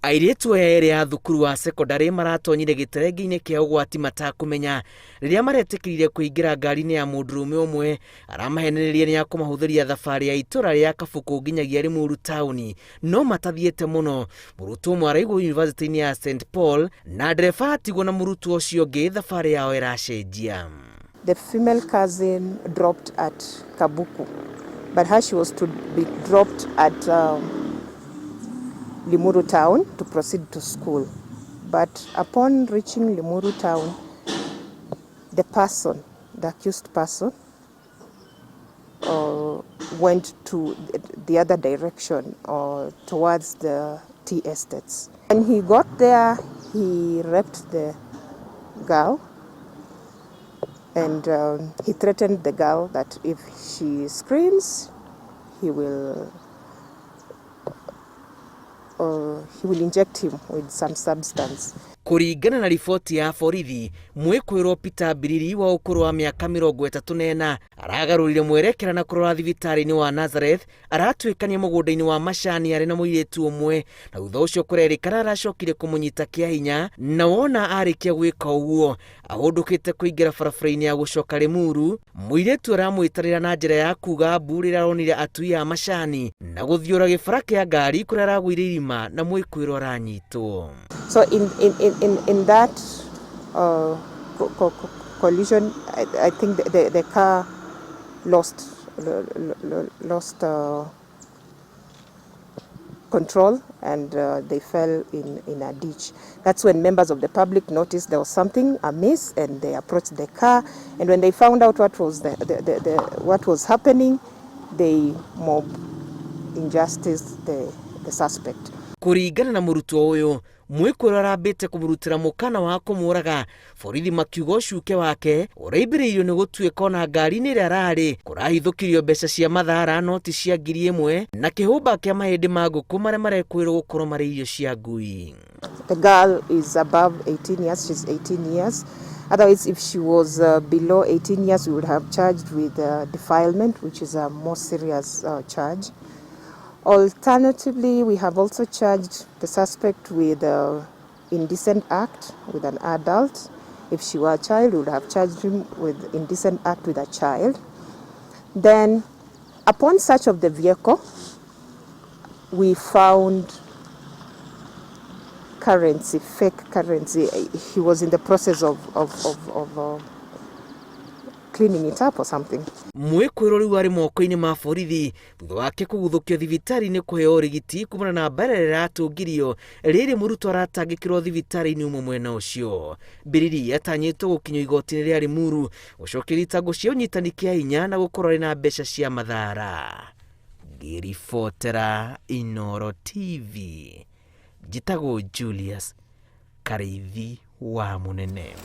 Airĩtu aya erĩ a thukuru wa sekondarĩ maratonyire gĩterengĩ-inĩ kĩa ũgwati matakũmenya rĩrĩa maretĩkĩrire kũingĩra ngari-inĩ ya mũndũrũme ũmwe aramahenereria nĩ akũmahũthĩria thabarĩ ya itũra rĩa Kabuku nginyagia Limuru taũni no matathiĩte mũno. Mũrutwo ũmwe araigwo yunivasĩtĩ-inĩ ya St Paul na ndereba atigwo na mũrutwo ũcio ũngĩ thabarĩ yao ĩracenjia. The female cousin dropped at Kabuku, but her she was to be dropped at Limuru town to proceed to school. But upon reaching Limuru town, the person, the accused person, went to the other direction towards the tea estates. When he got there, he raped the girl and he threatened the girl that if she screams, he will inject him with some substance. Kũringana na riboti ya borithi, mwĩkũĩrwo Peter Mbiriri wa ũkũrũ wa mĩaka 34 aragarũrire mwerekera na kũrora thibitarĩ-inĩ wa Nazareth aratuĩkania mũgũnda-inĩ wa macani arĩ na mũirĩtu ũmwe, na thutha ũcio kũrerĩkana aracokire kũmũnyita kĩa hinya, na wona arĩkia gwĩka ũguo ahũndũkĩte kũingĩra barabara-inĩ ya gũcoka Limuru, mũirĩtu aramwĩtarĩra na njĩra ya kuga mbu rĩrĩa aronire atui a macani na gũthiũra gĩbara kĩa ngari kũrĩa aragũire irima na mwĩkũĩrwo aranyitwo. So in that collision, I think the car lost control and they fell in a ditch. That's when members of the public noticed there was something amiss and they approached the car. And when they found out what was, the what was happening, they mob injustice the suspect. Kũringana na mũrutwo ũyũ, mwĩkũĩrwo arambĩte kũmũrutĩra mũkana wa kũmũraga, borithi makiuga ũcuke wake ũraimbĩrĩirio nĩ gũtuĩka ona ngari-inĩ ĩrĩa ararĩ kũrahithũkirio mbeca cia mathara, noti cia 1000 na kĩhũmba kĩa mahĩndĩ ma ngũkũ marĩa marekwĩrwo gũkorwo marĩ irio cia ngui. The girl is above 18 years, she's 18 years. Otherwise, if she was below 18 years, we would have charged with defilement, which is a more serious charge. Alternatively, we have also charged the suspect with indecent act with an adult. If she were a child, we would have charged him with indecent act with a child. Then, upon search of the vehicle, we found currency, fake currency. He was in the process of cleaning it up or something. Mwĩkũĩrwo rĩu arĩ moko-inĩ ma borithi thutha wake kũguthũkio thibitarĩ-inĩ kũheo ũrigiti kumana na mbara ĩrĩa ĩratũngirio rĩrĩ mũrutwo aratangĩkĩrwo thibitarĩ-inĩ ũmwe mwena ũcio. Mbiriri atanyĩtwo gũkinyio igoti-inĩ rĩa Limuru gũcokia thitango cia ũnyitani kĩa hinya na gũkorwo arĩ na mbeca cia mathara. Ngĩribotera Inoro TV, njĩtagwo Julius Karĩithi wa Mũnene.